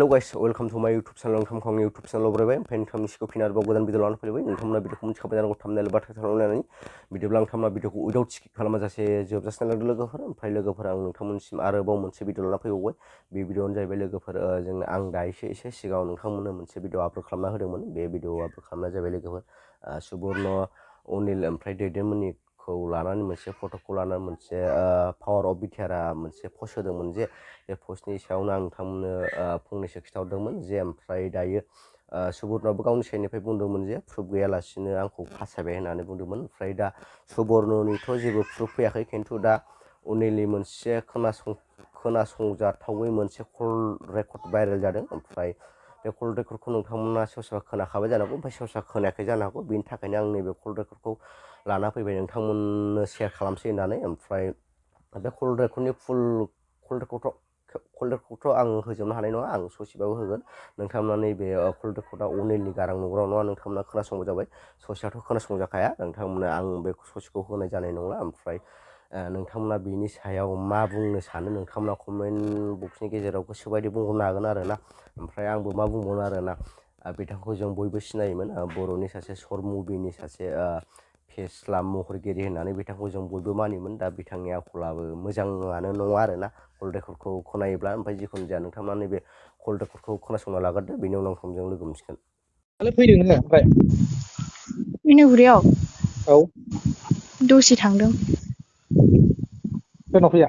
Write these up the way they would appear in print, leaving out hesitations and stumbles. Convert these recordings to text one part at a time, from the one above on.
Hello guys, welcome to my YouTube channel. नोंथांमोनखौ YouTube channel बरायबाय ओमफ्राय नोंथांनि सिगाङाव फिन आरोबाव गोदान भिडिअ लानानै फैबाय नोंथांमोना भिडिअखौ मिथिखाबाय जानांगौ थाम्बनेल बा टाइटेल नायनानै भिडिअब्ला नोंथांमोना भिडिअखौ उइदाउट स्किप खालामाजासे जोबजासे नायलांदो लोगोफोर ओमफ्राय लोगोफोर आं नोंथांमोननिसिम आरोबाव मोनसे भिडिअ लाना फैबावबाय बे भिडिअआनो जाहैबाय लोगोफोर आं दा एसे सिगाङाव नोंथांमोननो मोनसे भिडिअ आपल'ड खालामना होदोंमोन बे भिडिअ आपल'ड खालामनाया जाहैबाय लोगोफोर सुबर्ण अनिल ओमफ्राय दैदेनमोननिखौ लानानै मोनसे फट'खौ लानानै मोनसे पावार अफ बिटिआरआ मोनसे पस्ट होदोंमोन जे बे पस्टनि सायावनो आं नोंथांमोननो फंनैसो खिन्थाहरदोंमोन जे ओमफ्राय दायो सुबर्णआबो गावनि साइडनिफ्राय बुंदोंमोन जे प्रुफ गैयालासिनो आंखौ फासायबाय होननानै बुंदोंमोन ओमफ्राय दा सुबर्णनिथ' जेबो प्रुफ फैयाखै खिन्थु दा अनिलनि मोनसे खोनासंजाथावै मोनसे कल रेकर्ड भाइरेल जादों ओमफ्राय बे कल रेकर्डखौ नोंथांमोना सोरबा खोनाखाबाय जानो हागौ ओमफ्राय सोरबा खोनायाखै जानो हागौ बेनि थाखायनो आं नैबे कल रेकर्डखौ लाना फैबाय नोंथांमोननो शेयार खालामसै होननानै ओमफ्राय बे कल रेकर्डनि फुल कल रेकर्डखौथ' आं होजोबनो हानाय नङा आं ससेबाबो होगोन नोंथांमोना नैबे कल रेकर्डआ अनिलनि गारां नंगौना नङा नोंथांमोना खोनासंबाय जाबाय ससेयाथ' खोनासंजाखाया नोंथांमोना आं बे ससेखौ होनाय जानाय नंला ओमफ्राय नोंथांमोना बेनि सायाव मा बुंनो सानो नोंथांमोना कमेन्ट बक्सनि गेजेराव गोसोबायदि बुंहरनो हागोन आरोना ओमफ्राय आंबो मा बुंबावनो आरोना बिथांखौ जों बयबो सिनायोमोन बर'नि सासे शर्ट मुभिनि सासे फेस्ला महरगिरि होननानै बिथांखौ जों बयबो मानियोमोन दा बिथांनि आखलाबो मोजाङानो नङा आरोना कल रेकर्डखौ खोनायोब्ला ओमफ्राय जिखुनु जाया नोंथांमोना नैबे कल रेकर्डखौ खोनासंना लाग्रोदो बेनि उनाव नोंथांजों लोगो मोनसिगोन। फैदों नोङो ओमफ्राय मिनुगुरियाव औ दसे थांदों सोरनाव फैया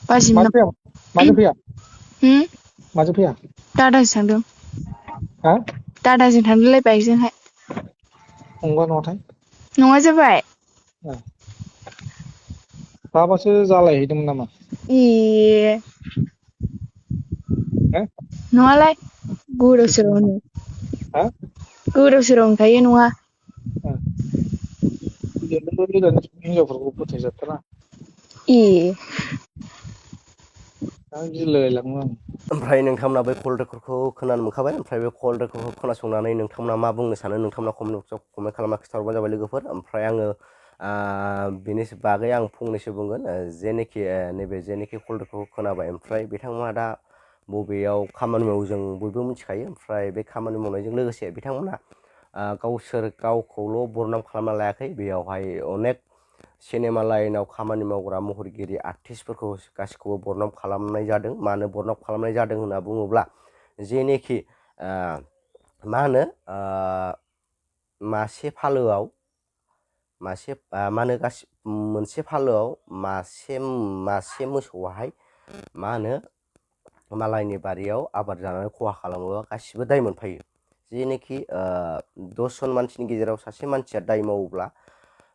बाजिमोननाव माजों फैया माजों फैया दादाजों थांदों हा दादाजों थांदोंलाय बाइकजोंहाय नंगौ नङाथाय नङा जाबाय माबासो जालायहैदोंमोन नामा ए नङालाय गोदाव सोरावनो हा गोदाव सोरावनो थायो नङा हिनजावफोरखौ फोथायजाथारा ए आं गिलायलाङो आं ओमफ्राय नोंथांमोना बे कल रेकर्डखौ खोनानो मोनखाबाय ओमफ्राय बे कल रेकर्डखौ खोनासंनानै नोंथांमोना मा बुंनो सानो नोंथांमोना कमेन्ट बक्सआव कमेन्ट खालामना खिन्थाहरबानो जाबाय लोगोफोर ओमफ्राय आङो बेनि बागै आं फंनैसो बुंगोन नैबे जेनोखि कल रेकर्डखौ खोनाबाय ओमफ्राय बिथांमोना दा बबेयाव खामानि मावो जों बयबो मिथिखायो ओमफ्राय बे खामानि मावनायजों लोगोसे बिथांमोना गावखौल' बरनाम खालामना लायाखै बेयावहाय अनेक सिनेमा लाइनाव खामानि मावग्रा महरगिरि आर्टिस्टफोरखौ गासिखौबो बरनाम खालामनाय जादों मानो बरनाम खालामनाय जादों होनना बुङोब्ला जेनोखि मा होनो मासे फालोआव मासे मा होनो मोनसे फालोआव मासे मोसौआहाय मा होनो मालायनि बारियाव आबाद जानानै खहा खालामोबा गासिबो दाय मोनफायो जेनोखि 10 जन मानसिनि गेजेराव सासे मानसिया दाय मावोब्ला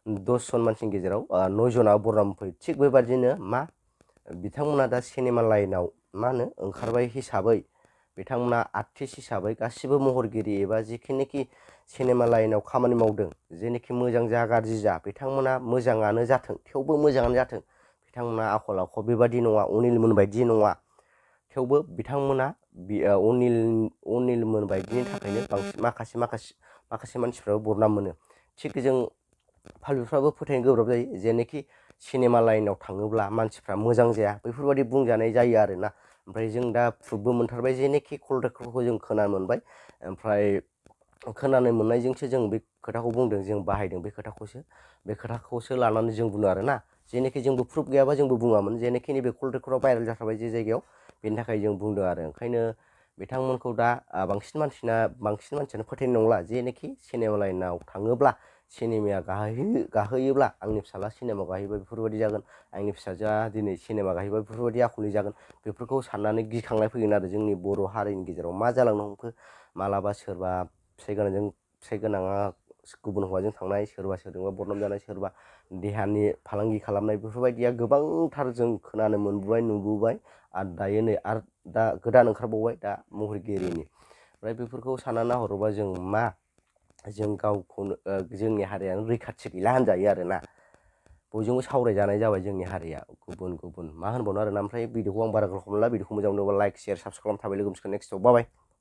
10 जन मानसिनि गेजेराव 9 जना बरनाम फैयो थिग बेबादिनो मा बिथांमोना दा सिनेमा लाइनाव मा होनो ओंखारबाय हिसाबै बिथांमोना आर्टिस्ट हिसाबै गासिबो महरगिरि एबा जिखिनिखि सिनेमा लाइनाव खामानि मावदों जेनोखि मोजां जा गाज्रि जा बिथांमोना मोजाङानो जाथों थेवबो मोजाङानो जाथों बिथांमोना आखल आखु बेबादि नङा अनिलमोन बायदि नङा थेवबो बिथांमोना अनिलमोन बायदिनि थाखायनो बांसिन माखासे मानसिफ्राबो बरनाम मोनो थिग जों फालिफ्राबो फोथायनो गोब्राब जायो जेनोखि सिनेमा लाइनाव थाङोब्ला मानसिफ्रा मोजां जाया बेफोरबायदि बुंजानाय जायो आरोना ओमफ्राय जों दा प्रुफबो मोनथारबाय जेनोखि कल रेकर्डखौ जों खोनानो मोनबाय ओमफ्राय खोनानो मोननायजोंसो जों बे खोथाखौ बुंदों जों बाहायदों बे खोथाखौसो लानानै जों बुङो आरोना जेनोखि जोंबो प्रुफ गैयाबा जोंबो बुङामोन जेनोखि नैबे कल रेकर्डआव भाइरेल जाथारबाय जे जायगायाव बेनि थाखाय जों बुंदों आरो ओंखायनो बिथांमोनखौ दा बांसिन मानसियानो फोथायनाय नंला जेनोखि सिनेमा लाइनाव थाङोब्ला सिनेमाया गाहोयोब्ला आंनि फिसाला सिनेमा गाहैबा बेफोरबायदि जागोन आंनि फिसाजोआ दिनै सिनेमा गाहैबा बेफोरबायदि आखुनि जागोन बेफोरखौ साननानै गिखांनाय फैगोन आरो जोंनि बर' हारिनि गेजेराव मा जालांनो हमखो मालाबा सोरबा फिसाइ गोनाङा गुबुन हौवाजों थांनाय सोरबा सोरजोंबा बरनाम जानाय सोरबा देहानि फालांगि खालामनाय बेफोरबायदिया गोबांथार जों खोनानो मोनबोबाय नुबोबाय आरो दायो नै आरो दा गोदान ओंखारबावबाय दा महरगिरिनि ओमफ्राय बेफोरखौ सानना नाहरोबा जों गावखौनो जोंनि हारियानो रैखाथि गैला होनजायो आरोना बयजोंबो सावरायजानाय जाबाय जोंनि हारिया गुबुन मा होनबावनो आरोना ओमफ्राय भिडिअखौ आं बारा गोलाव खालामला भिडिअखौ मोजां मोनोबा लाइक शेयार साबसक्राइब खालामना थाबाय लोगो मोनसिगोन नेक्स्टआव बाय